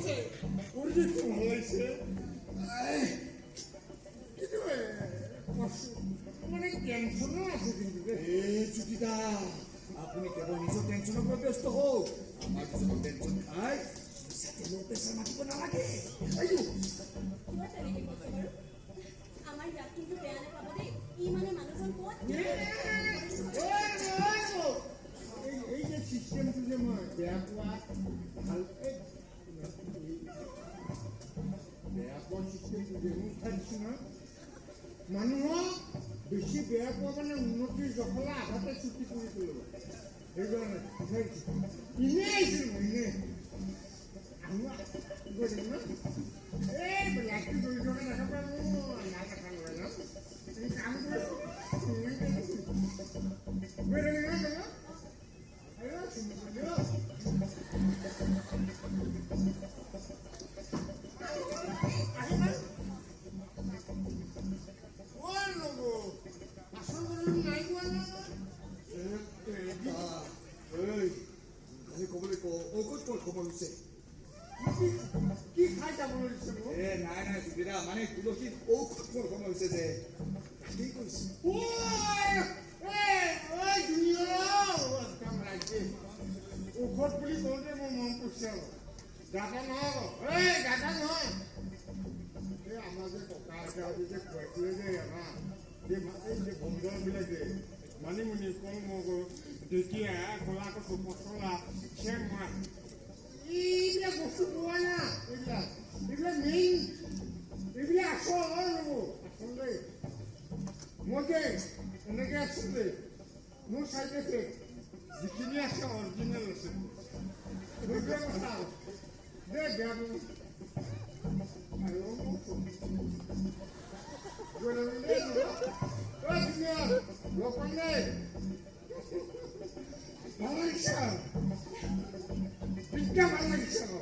লাগিছে, পৰিৱেশটো ভাল লাগিছে। কিন্তু মানে টেনশ্যনো আছে কিন্তু দেই। এই জ্যোতিদা, আপুনি কেৱল নিজৰ টেনশ্যনৰ পৰা ব্যস্ত হওক। আমাৰ দুজনৰ টেনশ্যন খাই মিছাতে ল' প্ৰেছাৰ মাতিব নালাগে। আইও। কিয় তেনেকে কৈছে বাৰু? আমাৰ ইয়াত কিন্তু বেয়া নাপাব দেই। ই মানে মানুহজন ক'ত? এই যে চিষ্টেমটো যে মই বেয়া পোৱা ভাল, এই বেয়া পোৱা চিষ্টেমটো যে মই উঠাই দিছোঁ নহয়। মানুহক বেছি বেয়া পোৱা মানে উন্নতিৰ জখলা আধাতে চুটি কৰি পেলাব। সেইকাৰণে উঠাই দিছোঁ। এনেই আহিছিলোঁ মই, এনেই আহোঁ গৈ থাকিম ন। এই লাইটটো জ্বলি থকা দেখা পাই মোৰ মাত এষাৰ লগাই যাম। এই কাম কৰি গৈ থাকিম ন দাদা। আইঅ, চিনি। আহিবা। ঐ নবৌ, আচল কথাটো নাই কোৱা নহয়। এই, সোনকালে ক'বলৈ ক, ঔষধ ক'ত খবৰ হৈছে? কি খাই যাবলৈ দিছে মোক? এ নাই নাই জ্যোতিদা, মানে তুলসীৰ ঔষধ খোৱাৰ সময় হৈছে যে, তাকেই কৈছে। ঐ ঐ জুনিয়ৰ, একদম ৰাইজে ঔষধ বুলি কওঁতে মোৰ মন পৰিছে আৰু গাতা নহয় আকৌ। এই গাতা নহয়, এই আমাৰ যে ককা আইতাহঁতে যে খুৱাইছিলে যে আমাক, এই যে বনদৰৱবিলাক যে মানিমুনি, কলমৌ, ঢেকীয়া, কলা কচু, পচলা, চেং মাছ, এইবিলাক বস্তু পোৱা না। এইবিলাক মেইন, এইবিলাক আচল ৰ'ব, আচল দেই। মই যে এনেকে আছো যে মোৰ চাইড এফেক্ট যিখিনি আছে অৰিজিনেল আছে। সেইটোৱে কথা দেই, বেয়া পাব আৰু গৈ থাকিম দেই। ঐ জুনিয়ৰ, লগ পাম দেই। ভাল লাগিছে আৰু বিদ্যা ভাল লাগিছে আকৌ।